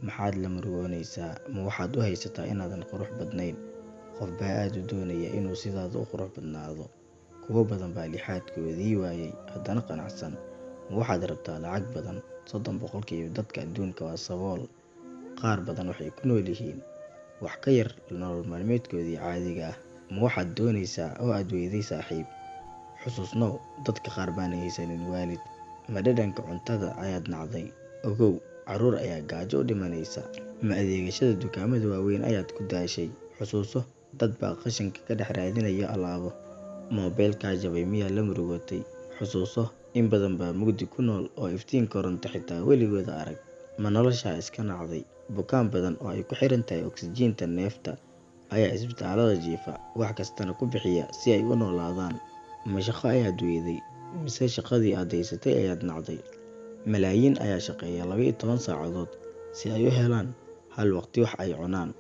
Maxaad la murugoonaysaa? Ma waxaad u haysataa inaadan qurux badnayn? Qof baa aad u doonaya inuu sidaada u qurux badnaado. Kuwo badan baa lixaadkoodii waayay, haddana qanacsan. Ma waxaad rabtaa lacag badan? 30% dadka adduunka waa sabool. Qaar badan waxay ku nool yihiin wax ka yar nolol maalmeedkoodii caadiga ah. Ma waxaad doonaysaa oo aad weyday saaxiib? Xusuusnow, dadka qaar baan haysanin waalid. Ma dhadhanka cuntada ayaad nacday? Ogow, carruur ayaa gaajo u dhimanaysa. Ma adeegashada dukaamada waaweyn ayaad ku daashay? Xusuuso, dad baa qashinka ka dhex raadinaya alaabo. Moobilkaa jabay miyaa la murugootay? Xusuuso, in badan baa mugdi ku nool oo iftiin koronto xitaa weligooda arag. Ma noloshaa iska nacday? Bukaan badan oo ay ku xiran tahay oksijiinta neefta ayaa isbitaalada jiifa, wax kastana ku bixiya si ay u noolaadaan. Ma shaqo ayaad weyday? Mise shaqadii aad haysatay ayaad nacday? Malaayiin ayaa shaqeeya 12 saacadood si ay u helaan hal waqti wax ay cunaan.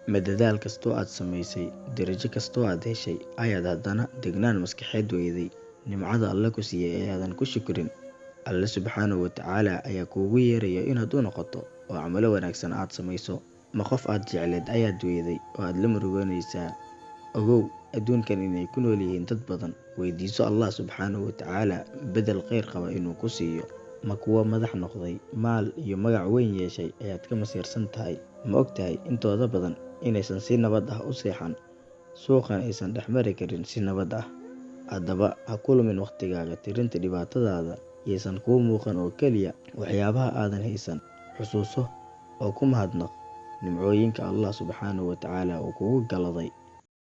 Ma dadaal kastoo aad samaysay, darajo kastoo aad heshay, ayaad haddana degnaan maskaxeed weyday? Nimcada Alle ku siiyay ayaadan ku shukrin. Alle subxaanahu wa tacaala ayaa kuugu yeeraya inaad u noqoto oo camalo wanaagsan aad samayso. Ma qof aad jecleed ayaad weyday oo aad la murugoonaysaa? Ogow, adduunkan inay ku nool yihiin dad badan. Weydiiso Allah subxaanahu wa tacaala beddel kheyr qaba inuu ku siiyo. Ma kuwo madax noqday, maal iyo magac weyn yeeshay ayaad ka masiirsan tahay? Ma ogtahay intooda badan inaysan si nabad ah u seexan, suuqana aysan dhex mari karin si nabad ah? Haddaba ha ku lumin waqtigaaga tirinta dhibaatadaada, yaysan kuu muuqan oo keliya waxyaabaha aadan haysan. Xusuuso oo ku mahadnaq nimcooyinka Allah subxaanahu wa tacaala uu kugu galaday.